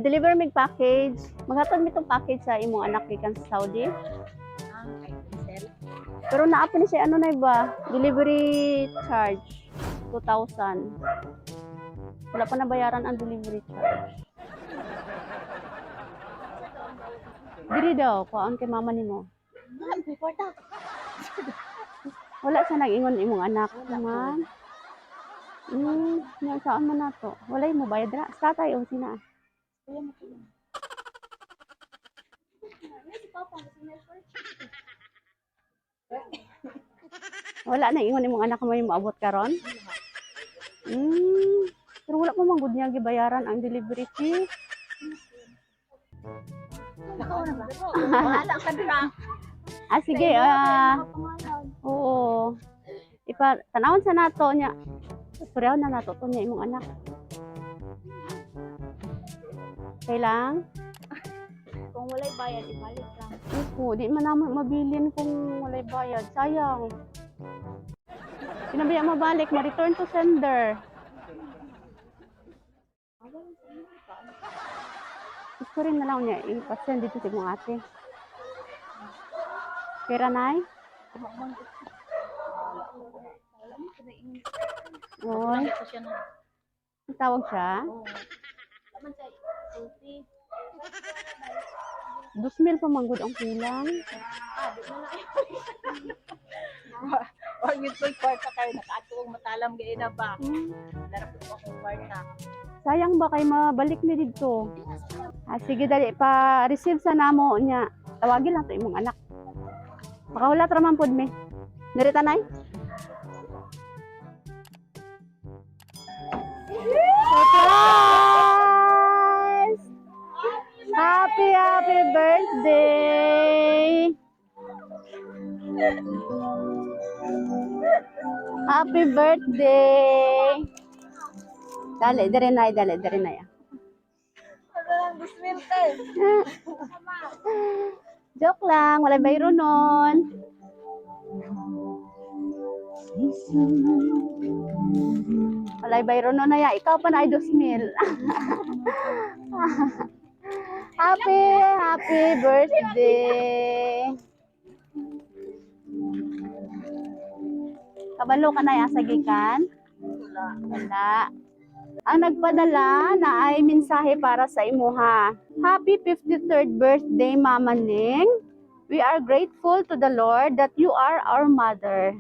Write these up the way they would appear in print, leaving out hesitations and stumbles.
Deliver mig package. Maghatod mi tong package sa imong anak gikan sa Saudi. Ah, kay Sel. Pero naa pa ni siya ano na ba? Delivery charge 2,000. Wala pa nabayaran ang delivery charge. Diri daw, kuhaan kay mama nimo. Wala, may kwarta. Wala sa nag-ingon imong anak naman. Yan, saan mo na to? Walay mo bayad ra. Sa tatay o sina. Kuya mo kuya. Si Papa, gusto niya short. Wala na ingon imong anak mo yung moabot karon. Pero wala pa man gud niya gibayaran ang delivery fee. Nakaw na ba? Bahala ka dira. Ah, sige, ah. Oo. Ipa tanawon sa nato niya. Istoryaw na nato to niya imong anak. Okay lang? Kung walay bayad, ibalik lang. Opo, di man naman mabilin kung walay bayad. Sayang. Pinabiya mabalik, ma-return to sender. Gusto rin na lang niya ipasend dito sa imong ate. Kaya nay? Wala mo ko na ingon. Oy, Ko siya na. tawag siya. Oo. Wala man siya sulti. 2,000 pa manggod ang kulang. Ah, di mo na. Wag yun ko'y kwarta kayo. Nakaato kong matalam gaya na ba? Darap ko akong kwarta. Sayang ba kay mabalik ni dito? Ah, sige dali pa receive sa namo niya. Tawagin lang to imong anak. Makahula ra man pod mi. Diri tanay. Surprise! Happy happy birthday! Happy birthday! Dali, diri na, dali, diri na. Ano lang, 2,000 te. Joke lang, wala bayro nun. Walay bayro nun na ya. Ikaw pa na ay 2,000. Happy, happy birthday. Kabalo ka na ya sa gikan? Wala. Wala. Ang nagpadala na ay mensahe para sa imuha. Happy 53rd birthday, Mama Ning. We are grateful to the Lord that you are our mother.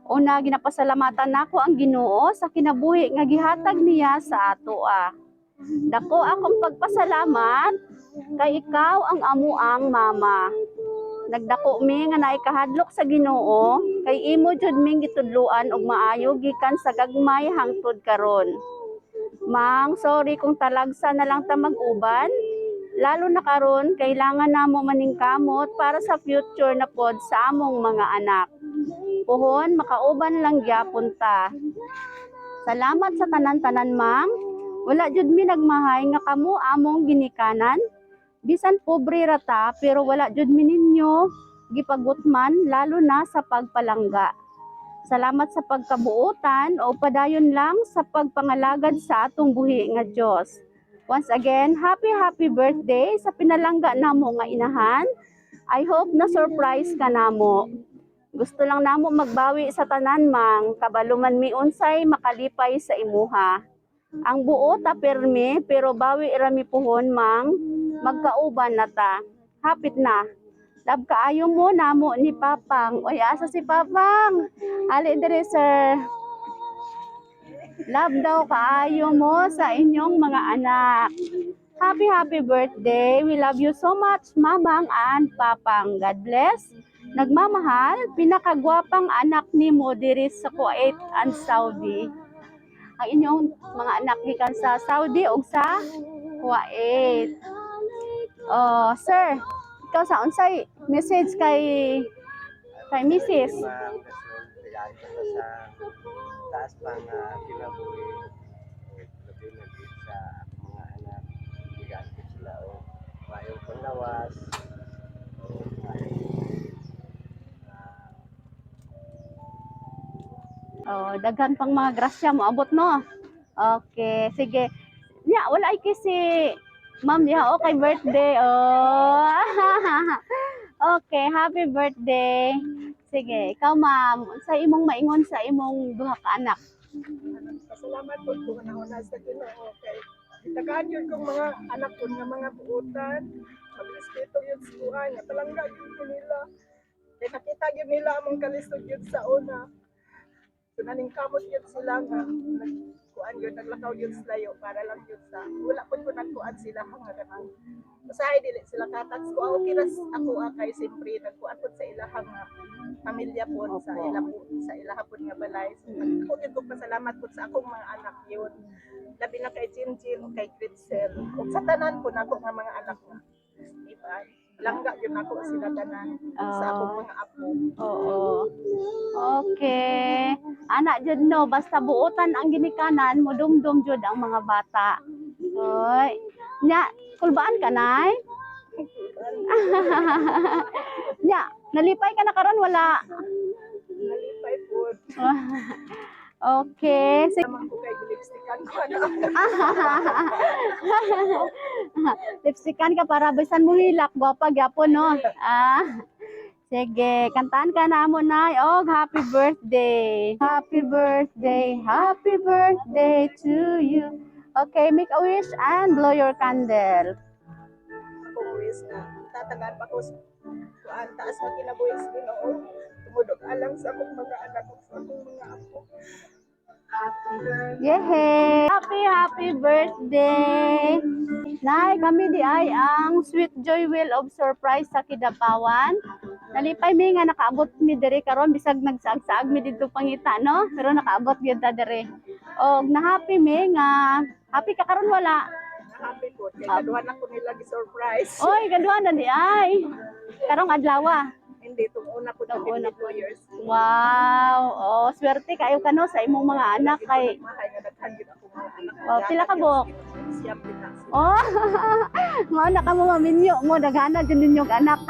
Una, ginapasalamatan nako ang Ginoo sa kinabuhi nga gihatag niya sa atoa. Dako akong pagpasalamat kay ikaw ang amuang mama. Nagdako mi nga naay kahadlok sa Ginoo kay imo jud ming gitudloan og maayo gikan sa gagmay hangtod karon. Mang, sorry kung talagsa na lang ta mag-uban. Lalo na karon kailangan namo maningkamot para sa future na pod sa among mga anak. Puhon, makauban lang gyapon ta. Salamat sa tanan-tanan, Mang. Wala jud mi nagmahay nga kamo among ginikanan. Bisan pobre ra ta, pero wala jud mi ninyo gipagutman lalo na sa pagpalangga. Salamat sa pagkabuotan o padayon lang sa pagpangalagad sa atong buhi nga Dios. Once again, happy happy birthday sa pinalangga namo nga inahan. I hope na surprise ka namo. Gusto lang namo magbawi sa tanan mang kabalo man mi unsay makalipay sa imuha. Ang buo ta permi pero bawi ra mi puhon mang magkauban na ta. Hapit na. Love kaayo mo namo ni Papang. Oy, asa si Papang? Ali dire, sir. Love daw kaayo mo sa inyong mga anak. Happy happy birthday. We love you so much, Mamang and Papang. God bless. Nagmamahal, pinakagwapang anak nimo diri sa Kuwait and Saudi. Ang inyong mga anak gikan sa Saudi ug sa Kuwait. Oh, sir, ikaw sa unsay message kay kay Mrs. Ma'am Gasol, kailangan ko na sa taas pa nga kinabuhi. Labi na gid sa akong mga anak. Bigaan ko sila o maayong panglawas. O maayong Oh, daghan pang mga grasya mo abot no. Okay, sige. Nya, wala ay kasi Ma'am, diha okay birthday. Oh. Okay, happy birthday. Sige, ikaw, ma'am, sa imong maingon sa imong duha ka anak? Pasalamat po kung una sa Ginoo kay gitagaan yun kong mga anak ko nga mga buotan, magrespeto yun sa buhay nga palangga yun ko nila kay nakita yun nila among kalisod yun sa una. So naningkamot yun sila nga nagkuan yun, naglakaw yun sa layo para lang yun sa wala po ko nagkuan sila nga kanang usahay dili sila katax ko. Okay ras ako kay siyempre nagkuan po sa ilahang nga pamilya po sa ila po sa ilaha po nga balay. So ako gyud ko pasalamat po sa akong mga anak yun, labi na kay Jinjin o kay Kritzel ug sa tanan po nako nga mga anak nga iba. Langga gyud nako sila tanan sa akong mga apo. Oo. Okay. Anak jud no, basta buotan ang ginikanan, mudumdum jud ang mga bata. Oy. Nya, kulbaan ka, nay? Nya, nalipay ka na karon, wala? Nalipay po. Okay. Sige. Naman ko kay lipstickan ko ano. Lipstickan ka para bisan mo hilak, gwapa gyapon no. Ah. Sige, kantaan ka na mo, nay. Og happy birthday. Happy birthday. Happy birthday to you. Okay, make a wish and blow your candle. Akong wish na tatagaan pa ko sa kuan taas nga kinabuhi sa Ginoo tumudog alang sa akong mga anak ug sa akong mga apo. Yehey! Happy, happy birthday! Nay, kami di ay ang Sweet Joy Wheel of Surprise sa Kidapawan. Nalipay mi nga nakaabot mi diri karon bisag nagsaag-saag mi didto pangita, no? Pero nakaabot gyud ta diri. Og na-happy mi nga happy ka karon, wala? Na happy ko kay kaduhan ako nila gi-surprise. Oy, kaduha na di ay. Karong adlaw. Hindi, tong una ko na Tong una. 52 years. Wow! Oh, swerte kayo kano sa imong mga anak kay mahay nga daghan gyud ako mga anak. Oh, pila ka buok? Siyam gyud na sila. Oh, mao na ka mo maminyo mo, daghana jud ninyong anak.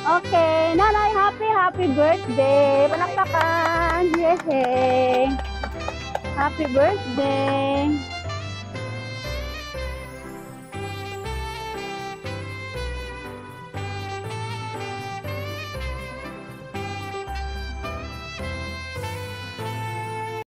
Okay, nanay, happy happy birthday. Palakpakan. Yehey. Happy birthday.